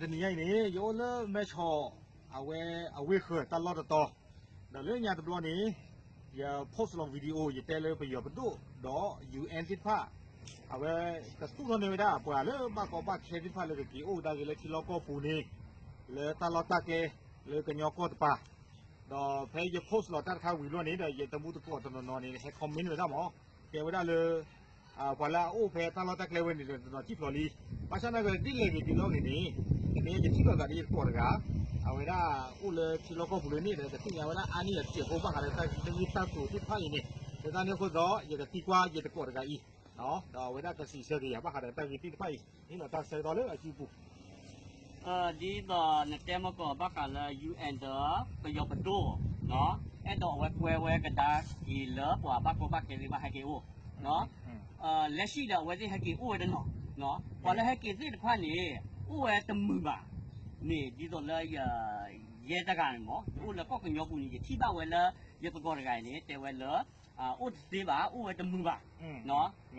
တနံၤညါအံၤန့ၣ် ယအိၣ်လၢမဲဆီး အဝဲအဝ့ၢ်ဃၢၤတၢ်လီၢ်တတီၤ, ဒီးလၢညါတဘျီန့ၣ် ယ post လီၤ video ယတဲလၢပယီၤပဒိၣ်ဒီး ယူၣ်အဲၣ် သ့ၣ်တဖၣ် အဝဲကသူၣ်ထီၣ်န့ၢ်ဝဲဒၣ်ပှၤလၢဘၣ်ကီဘၣ်ခဲသ့ၣ်တဖၣ်လၢကက့ၤအိၣ်ကဒါက့ၤလၢထံလီၢ်ကီၢ်ပူၤန့ၣ် လၢတၢ်လီၢ်တၢ်ကျဲလၢကညီကီၢ်တပၤ, ဒီးဖဲယ post လီၤတၢ်တခါဝံၤဘျီန့ၣ်ဒီး ယတမူတကိးတနီၤနီၤန့ၣ် ဟဲ comment ဝဲဒၣ်မး, တဲဝဲဒၣ်လၢ ပှၤလၢအအိၣ်ဖဲတၢ်လီၢ်တၢ်ကျဲဝဲန့ၣ်ဒီး တနီၤစံၣ်ဖျိးလံ, ဘၣ်ဆၣ်နာ်က့ဒ်လဲၣ်ဂ့ၤဒ်လဲၣ်ဂ့ၤန့ၣ် တနံၤအံၤယထံၣ်လိာ်သးဒီးယတကိးတဂၤ, အဝဲဒၣ်အိၣ်လၢထံလီၢ်ကီၢ်ပူၤလၢန့ၣ်ဒီး ကသ့ၣ်ညါဝဲဒၣ်အါန့ၢ်အစဲးဖိဘၣ်ဃးဒီးတၢ်ဂ့ၢ်တၢ်ကျိၤသ့ၣ်တဖၣ်အံၤန့ၣ်, လၢတၢ်န့ၣ်အဃိဒီး ယကသံကွၢ်ယတကိးတဂၤအံၤ, ဒီးအဝဲဒၣ်ကစံးဆၢက့ၤယၤဘၣ်ဃးဒီးတၢ်ဂ့ၢ်သ့ၣ်တဖၣ်အံၤ, ဟ့ၣ်လီၤတၢ်ဆၢကတီၢ်လၢအစုပူၤ ဒ်သိးနတဲမကီးဘၣ်ဃးလၢ ယူၣ်အဲၣ် ဒီးပယီၤပဒိၣ်, အဲၣ်ဒိးအဝဲကွဲဝဲကဒါက့ၤလၢပှၤဘၣ်ကီဘၣ်ခဲသ့ၣ်တဖၣ်ဟဲက့ၤအိၣ်, လၢခံဒီးအဝဲသ့ၣ်ဟဲက့ၤအိၣ်ဝဲတနီၤ, ပှၤလၢဟဲက့ၤသ့ၣ်တဖၣ်န့ၣ် အိၣ်ဝဲတမုာ်ဘၣ်, န့ၣ်ဒ်သိးလၢ ယဲတဂၤန့ၣ်မး ယအိၣ်လၢကီၢ်ကညီပူၤန့ၣ် ယထံၣ်ဘၣ်ဝဲလၢ ယသကိးတဂၤအံၤန့ၣ် တဲဝဲလၢ အိၣ်တသ့ဘၣ်, အိၣ်ဝဲတမုာ်ဘၣ်,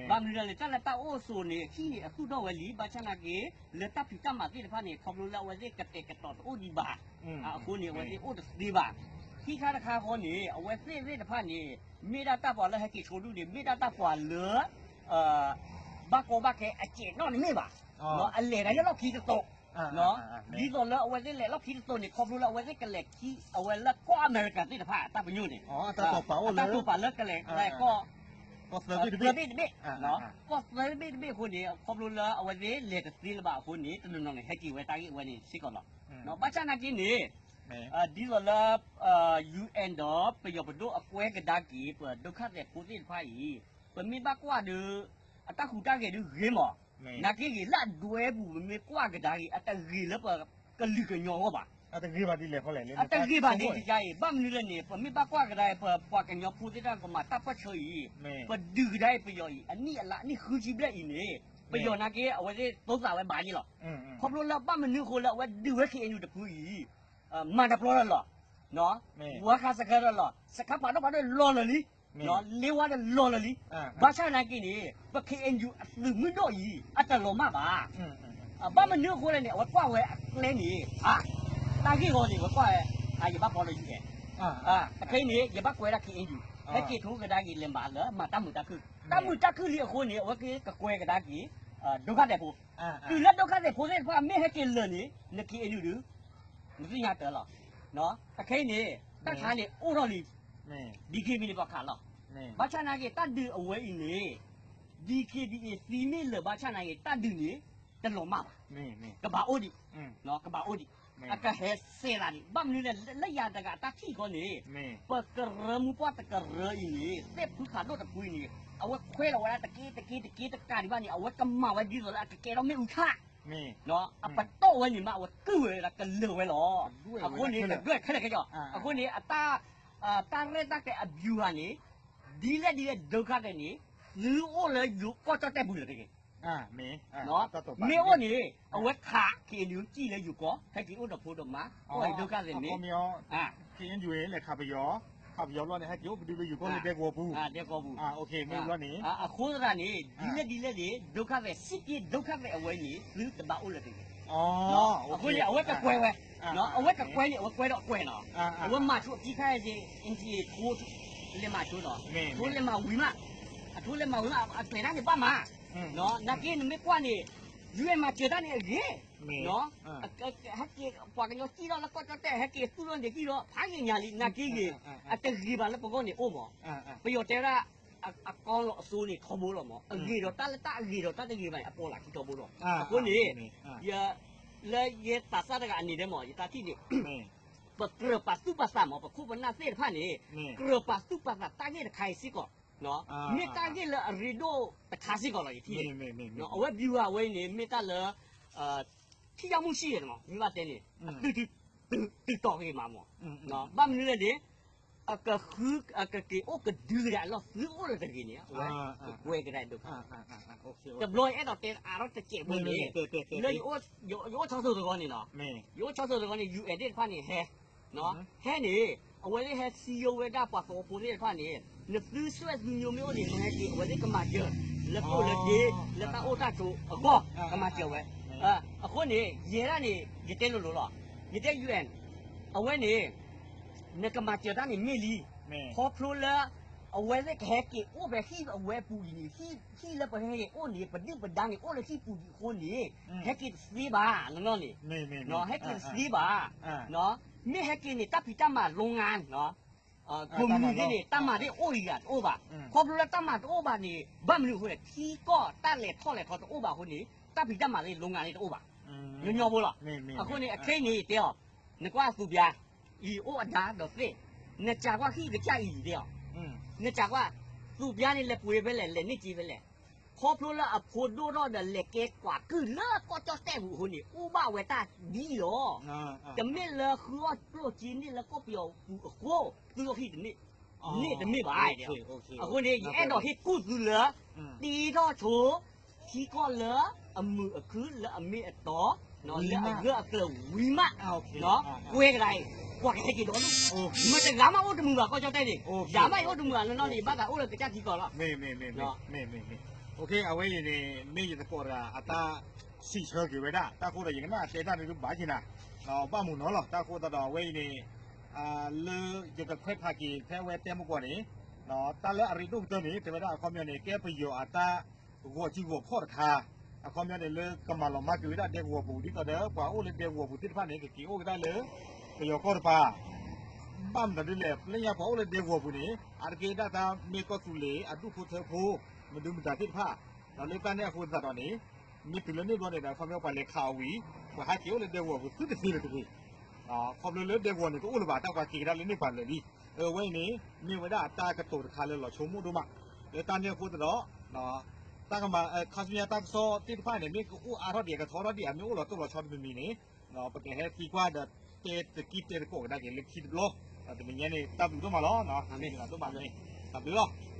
ဘၣ်မနုၤလဲၣ်န့ၣ် တၢ်လၢတၢ်အိၣ်အသိးန့ၣ် အဟံၣ်န့ၣ် အသူၣ်ထီၣ်ဝဲလံ, ဘၣ်ဆၣ်နာ်က့ လၢတၢ်ဖံးတၢ်မၤသ့ၣ်တဖၣ်န့ၣ် ခီဖျိလၢအဝဲသ့ၣ်ကတဲာ်ကတီၤတအိၣ်ဒံးဘၣ်, အဃိန့ၣ် အဝဲသ့ၣ်အိၣ်တသ့ဘၣ်, ခံခါတခါဃီန့ၣ် အဝဲသ့ၣ်သ့ၣ်တဖၣ်န့ၣ် မ့ၢ်ဒၣ်တၢ်ပှၤလၢဟဲက့ၤဆိဒုန့ၣ် မ့ၢ်ဒၣ်တၢ်ပှၤလၢ ဘၣ်ကီဘၣ်ခဲအစဲးနီၣ်န့ၣ်မ့ၢ်ဘၣ်, အလဲၤတၢ်လၢလီၢ်ခံတသိး, ဒ်သိးလၢအဝဲသ့ၣ်လဲၤလီၢ်ခံတသိးန့ၣ် ခီဖျိလၢအဝဲသ့ၣ်ကလဲၤခံ အဝဲလၢကီၢ်အမဲရကၤသ့ၣ်တဖၣ် တၢ်ပညိၣ်န့ၣ်, တၢ်တိာ်ပာ်အိၣ်လၢ ကီၢ် ကီၢ်သၢဘ့ၣ်တဘ့ၣ်, ကီၢ်သၢဘ့ၣ်တဘ့ၣ်အဃိန့ၣ် ခီဖျိလၢအဝဲသ့ၣ်လဲၤတသ့လၢၤဘၣ်အဃိန့ၣ် တနီၤနီၤန့ၣ် ဟဲက့ၤဝဲတၢ်ဂ့ၢ်အဝဲန့ၣ်စ့ၢ်ကီးလီၤ, ဘၣ်ဆၣ်နာ်က့န့ၣ် ဒ်သိးလၢ ယူၣ်အဲၣ် ဒီးပယီၤပဒိၣ်အကွဲကဒါက့ၤ ပဒုက္ခသည်ဖိသ့ၣ်တဖၣ်အံၤ ပမ့ၢ်ဘၣ်ကွၢ်ဒီး အတၢ်ဟူးတၢ်ဂဲၤဒုးဂ့ၤမး, နာ်က့ဂ့ၤလၢအဒွဲပူၤ ပမ့ၢ်ကွၢ်ကဒါက့ၤ အတဂ့ၤလၢပကလုာ်ကညီအဂီၢ်ဘၣ်, အတဂ့ၤဘၣ်ဒ်လဲၣ်, အတဂ့ၤဘၣ်ဒ်န့ၣ်အံၤ ဘၣ်မနုၤလဲၣ်န့ၣ် ပမ့ၢ်ဘၣ်ကွၢ်ကဒါအံၤ ပပှၤကညီဖိသ့ၣ်တဖၣ်ကမၤတၢ်ပၢၢ်ဆၢအံၤ, ပဒုးကဒါအံၤပယီၤအံၤ အနံၣ်အလါအနံၣ်ဃုဆံဘျဲၣ်အံၤန့ၣ် ပယီၤနာ်က့ အဝဲသ့ၣ်တိသးဝဲဘၣ်န့ၣ်လီၤ, ခီဖျိလၢဘၣ်မနုၤအဃိလၢအဝဲဒုးဝဲ ခ့ၣ်အဲၣ်ယူၣ် တဖုအံၤ မၤတပျီတၢ်လီၤ, ဝါခါစခါတၢ်လီၤ စခါဖးဒိၣ်ဖးဒိၣ်လီၤလၢာ်လံ, လ့ဝါတၢ်လီၤလၢာ်လံ, ဘၣ်ဆၣ်နာ်က့န့ၣ် ပ ခ့ၣ်အဲၣ်ယူၣ် အသုးမုၢ်ဒိၣ်အံၤ အတလီၤမၢ်ဘၣ်, ဘၣ်မနုၤအဃိလဲၣ်န့ၣ် အဝဲကွၢ်ဝဲအကျဲန့ၣ် တၢ်ဂ့ၢ်ဂီၤန့ၣ် အဝဲကွၢ်ဝဲ ယဘၣ်ဖီလၢယူၣ်အဲၣ်, အခဲအံၤန့ၣ် ယဘၣ်ကွဲဒၣ် ခ့ၣ်အဲၣ်ယူၣ် ဟဲက့ၤထိကဒါက့ၤလဲၤမၤလၢမၤတၢ်မုာ်တၢ်ခုၣ်, တၢ်မုာ်တၢ်ခုၣ်လံအဃိန့ၣ် အဝဲကကကွဲကဒါက့ၤ ဒုက္ခသည်ဖိ, တုၤလၢ ဒုက္ခသည်ဖိသ့ၣ်တဖၣ် မ့ၢ်ဟဲက့ၤလၢာ်န့ၣ် န ခ့ၣ်အဲၣ်ယူၣ် ဒုး နသ့ၣ်ညါတၢ်လီၤ, အခဲအံၤန့ၣ် တၢ်ခါန့ၣ်အိၣ်ထီၣ်လံ, ဒံၣ်ခ့ၣ်ဘံၣ်န့ၣ် ပှၤခးလီၤ, ဘၣ်ဆၣ်နာ်က့ တၢ်ဒုးအဝဲအံၤန့ၣ် ဒံၣ်ခ့ၣ်ဘံၣ်အံၤသံမ့ၢ်လၢာ်ဘၣ်ဆၣ်နာ်က့ တၢ်ဒုးန့ၣ် တလီၤမၢ်ဘၣ်, ကဘၣ်အိၣ်ဒံး, ကဘၣ်အိၣ်ဒံး, အကဟဲစဲးလးဒံး, ဘၣ်မနုၤလဲၣ် လၢယၤတဂၤအတၢ်ထံၣ်ဃီန့ၣ် ပကရၢမိၢ်ပှၢ်တကရၢအံၤန့ၣ် သ့ၣ်ဖုခးဒိၣ်တဖုအံၤန့ၣ် အဝဲခွဲးလီၤဝဲဒၣ်တက့တက့တက့တကးဒံးဘၣ်န့ၣ် အဝဲကမၤဝဲဒ်သိးလၢအကကဲထီၣ်မ့ၣ်အူထၣ် အပတီၢ်ဝဲန့ၣ်မး အဝဲကုၢ်ဝဲဒၣ်ကလၢာ်ဝဲလီၤ, အဃိန့ၣ် တဒွဲၣ်ခဲလၢာ်ခဲဆ့, အဃိန့ၣ် အတၢ် တၢ်ရဲၣ်တၢ်ကျဲၤအ ဗျူဟာ န့ၣ် ဒ်လဲၣ်ဒ်လဲၣ် ဒုက္ခသည် န့ၣ် သုအိၣ်လၢယိၤကီၢ်ကၠီၣ်တဲၣ်ပူၤလၢၤတဂ့ၤ, မ့ၢ်အိၣ်န့ၣ် အဝဲခး ခ့ၣ်အဲၣ်ယူၣ် စံၣ်လၢယိၤကီၢ် ဟဲက့ၤအိၣ်ဒီးဖိဒီးမါ အိၣ်ဒုက္ခသည် မ့ၢ် ခ့ၣ်အဲၣ်ယူၣ် လဲၤခးပယီၤ, ခးပယီၤဘျီန့ၣ် ဟဲက့ၤအိၣ်ပဒုလၢယိၤကီၢ်လၢဒဲကဝီၤပူၤ, ဒဲကဝီၤပူၤ, အဃိသတးန့ၣ် ဒ်လဲၣ်ဒ်လဲၣ်န့ၣ် ဒုက္ခသည် စစ်ပြေးဒုက္ခသည် အဝဲန့ၣ် သုတဘၣ်အိၣ်လၢၤတဂ့ၤ, အဃိန့ၣ် အဝဲကကွဲးဝဲ, အဝဲကကွဲးန့ၣ် အဝဲကွဲးဒီးကွဲးနီၤ, အဝဲမၤဆိအခံခါ အ့ၣ် ထိ လဲၤမၤဆိဒီး ထိလဲၤမၤဝံၤမး, အထိလဲၤမၤဝံၤမး အကျဲၤတၢ်န့ၣ်ဘၣ်မး, နာ်က့နမ့ၢ်ကွၢ်န့ၣ် ယူၢ်အဲၣ်မၤစၢၤတၢ်န့ၣ်အဂ့ၤ, ဟဲက့ၤ ပှၤကညီစံၣ်ထီၣ်လၢကီၢ်ကၠီၣ်တဲၣ် ဟဲက့ၤသူၣ်ထီၣ်န့ၣ်စံၣ်ထီၣ် ဖးဂ့ၤညါလံ နာ်က့ဂ့ၤ, အတဂ့ၤဘၣ်လၢပဂီၢ်န့ၣ်အိၣ်မး, ပယီၤတဲဝဲဒၣ် အကီလီၤအစိန့ၣ်ထီဘိလီၤမး, အဂ့ၤဒီးတၢ်လၢတၢ်အဂ့ၤဒီးတၢ်တဂ့ၤဘၣ်န့ၣ် အပိာ်လၢခံထီဘိလီၤ, အဃိန့ၣ် ယ လၢယသးစၢ်တဂၤအန့ၣ်ဒဲးမး ယတၢ်ထံၣ်န့ၣ် ပကြၢးပာ်သူၣ်ပာ်သးမး ပခိၣ်ပနၢ်သ့ၣ်တဖၣ်န့ၣ် ကြၢးပာ်သူၣ်ပာ်သးတၢ်ဂ့ၢ်တခါအံၤစ့ၢ်ကီး, မ့ၢ်တၢ်ဂ့ၢ်လၢအရ့ဒိၣ်တခါစ့ၢ်ကီးလီၤ ယထံၣ်န့ၣ်, အဝဲ ဗျူဟာ ဝဲအံၤန့ၣ် မ့ၢ်တၢ်လၢ ထံၣ်ယၢ်မုၢ်ဆံၣ်မး မ့ၢ်ဘၣ်တဲန့ၣ် အတုၤတုၤတီၤက့ၤမးမး, ဘၣ်မနုၤလဲၣ်န့ၣ် အကဃု အကက့ၤအိၣ်ကဒုကဒါအလီၢ် သုအိၣ်လၢၤတဂ့ၤန့ၣ် အဝဲကကွဲကဒါဒုက္ခ, တဘျီအဲၣ်ဒိးတဲအါထီၣ်တစဲးဖိန့ၣ် လၢ ယအိၣ်ဆီစိၤတဂီၤန့ၣ်နီၤ, ယအိၣ်ဆီစိၤတဂီၤန့ၣ် ယူၢ်အဲၣ်သ့ၣ်တဖၣ်န့ၣ်ဟဲ ဟဲန့ၣ် အဝဲသ့ၣ်ဟဲစံယိဝဲဒၣ်ပှၤသဝီဖိသ့ၣ်တဖၣ်န့ၣ် နသုဆွဲၣ်သုညိမ့ၢ်အိၣ်န့ၣ် နဟဲက့ၤ အဝဲသ့ၣ်ကမၤစၢၤ လၢကျိၣ်လၢစ့ လၢတၢ်အိၣ်တၢ်ဆိးအဂီၢ် ကမၤစၢၤဝဲ အဃိန့ၣ် ယဲဒၣ်န့ၣ် ယတဲလိၤလိၤလီၤ. ယတဲ ယူႇအၢၼ်ႇ အဝဲန့ၣ် နကမၤစၢၤတၢ်န့ၣ်မ့ၢ်လံ, ခီဖျိလၢ အဝဲသ့ၣ်ကဟဲက့ၤအိၣ်ဖဲဟံၣ်အဝဲပူၤအံၤန့ၣ်, ဟံၣ်လၢပဟဲက့ၤအိၣ်န့ၣ် ပဒုၣ်ပဒါန့ၣ် အိၣ်လၢဟံၣ်ပူၤအံၤအဃိန့ၣ် ဟဲက့ၤတသ့ဘၣ် နီၢ်နီၢ်န့ၣ်, ဟဲက့ၤတသ့ဘၣ်. မ့ၢ်ဟဲက့ၤန့ၣ် တၢ်ဖံးတၢ်မၤ လုပ်ငန်း ကိးမုၢ်နံၤသ့ၣ်န့ၣ် တၢ်မၤသ့ၣ်အိၣ်အံၤဂၤတအိၣ်ဘၣ်. ခီဖျိလၢတၢ်မၤတအိၣ်ဘၣ်န့ၣ် ဘၣ်မနုၤအဃိလဲၣ်, ထံကီၢ်တၢ်လဲၤထီၣ်လဲၤထီတအိၣ်ဘၣ်အဃိန့ၣ် တၢ်ဖံးတၢ်မၤသ့ၣ် လုပ်ငန်း န့ၣ်တအိၣ်ဘၣ်. ညီညီဖိလီၤ. အဃိန့ၣ် အခဲအံၤန့ၣ်တဲအီၤ, နကွၢ်သူးပျါ အံၤအိၣ်အဒါဒီးသ့ၣ်, နစံးကွၢ်ဟံၣ်ကစၢ်အံၤတဲအီၤ, နစံးကွၢ် သူးပျါန့ၣ် လဲၤပှ့ၤဖဲလဲၣ်, လဲၤန့ၢ်က့ၤဖဲလဲၣ်. ခီဖျိလၢအဖိဒိၣ်ထီၣ်ဒီးလဲၤကဲကွၢ်ကုၢ်လၢကီၢ်ကၠီၣ်တဲၣ်ပူၤအဃိန့ၣ် အိၣ်ဘၣ်ဝဲတၢ်ဒ်အံၤလီၤ. တမ့ၢ်လၢဃုအီၣ်ကျိၣ်စ့န့ၢ်လၢကီၢ်ပယီၤပူၤအဃိ သုအီၣ်ဟံၣ်တန့ၢ်, န့ၢ်တမ့ၢ်ဘၣ်. အဃိန့ၣ် ယအဲၣ်ဒိးဟ့ၣ်ကူၣ်သုလၢ တ့ထီၣ်ဆိ ထံကီၢ်လၢအမုာ်အခုၣ်လၢအမ့ၢ်အတီ, လၢအဂၢၢ်အကျၢၤဝံၤမး, ကွဲကဒါအံၤ ပှၤကဟဲက့ၤဒီးလီၤ. မတၤတဂၤမးအိၣ်တမုာ်ဘၣ် ကီၢ်ကၠီၣ်တဲၣ်န့ၣ်, ယၤမးယအိၣ်တမုာ်ဘၣ် နီၢ်နီၢ်န့ၣ် ယဘၣ်သးအိၣ်လၢကစၢ်ထံကီၢ်လီၤ. အဝဲအံၤန့ၣ် မ့ၢ်ယသကိးတဂၤအတၢ်စံးဆၢက့ၤဝဲဒၣ်, တၢ်ဃိဒီးယကနၣ်တဲတၢ်န့ၣ်ဘၣ်က့ၤနၤ, ဘၣ်မုာ်နီၤလီၤ. တၢ်ဃိသတးဒီးအဝဲအံၤန့ၣ် လၢယကခွဲးဖးက့ၤဖဲအဝဲတဲမုၢ်ကီၢ်န့ၣ်, တၢ်လၢအရ့ဒိၣ်ကတၢၢ်န့ၣ် တဲဝဲဒၣ်အခီပညီန့ၣ် ကဲပယီၤအတၢ်ဂီၤစုဂီၤခီၣ်တခါ, အခီပညီန့ၣ် လၢကမၤလီၤမၢ်ကွံာ်ဝဲဒၣ်ဒဲကဝီၤပူၤ ဒ်သိးဒီး ပှၤအိၣ်လၢဒဲကဝီၤပူၤသ့ၣ်တဖၣ်န့ၣ် ကက့ၤအိၣ်ကဒါလၢ ပယီၤကီၢ်တပၤ ဘၣ်မနုၤဒ်လဲၣ်, ပလၢညါပှၤအိၣ်လၢဒဲကဝီၤပူၤန့ၣ် အါတက့ၢ်ဒၣ်တၢ်မ့ၢ်ကီၢ်သူလ့ၤအဒူၣ်ဖိထၢဖိ မဒုမတၤသ့ၣ်တဖၣ်, ဒီးလၢတၢ်န့ၣ်အဃိသတးဒီးန့ၣ် မ့ၢ်တုၤလၢန့ၣ်ဘျီန့ၣ်ဒီး အခီပညီပှၤလဲၤခးအီၤဝံၤ ပှၤဟဲက့ၤအိၣ်လၢဒဲကဝီၤပူၤသုတသ့လၢၤတဂ့ၤ. ခီဖျိလၢဒဲကဝီၤန့ၣ် တအိၣ်လၢၤဘၣ် တၢ်ပှၤက့ၤကဒါလၢန့ၣ်ပှၤလၢာ်လံ. အဝဲအံၤန့ၣ် မ့ၢ်ဝဲဒၣ်အတၢ်ကတိၤတခါလၢလီၤဆိကမိၣ်ဒိၣ်မး, လၢတၢ်န့ၣ်အဃိသတးဒီး တၢ်ကမၤ ခါဆူညါတၢ်ကစီၣ်သ့ၣ်တဖၣ်န့ၣ် မ့ၢ်ကအိၣ်အါထီၣ်ဒံး အကထီထီၣ်ဒံး အမ့ၢ်အိၣ်လီၤတိၢ်လီၤဆီတမံၤမံၤန့ၣ် ပကဟဲသံကွၢ်ဒီးတဲတကံၢ်တဲတကိးကဒါက့ၤလၢခံတဘျီ, တနံၤညါန့ၣ် တၢ်ဘျုးဒိၣ်မးလီၤ. မ့ၢ်ဒိၣ်မးန့ၣ် တၢ်ဘျုးလီၤ.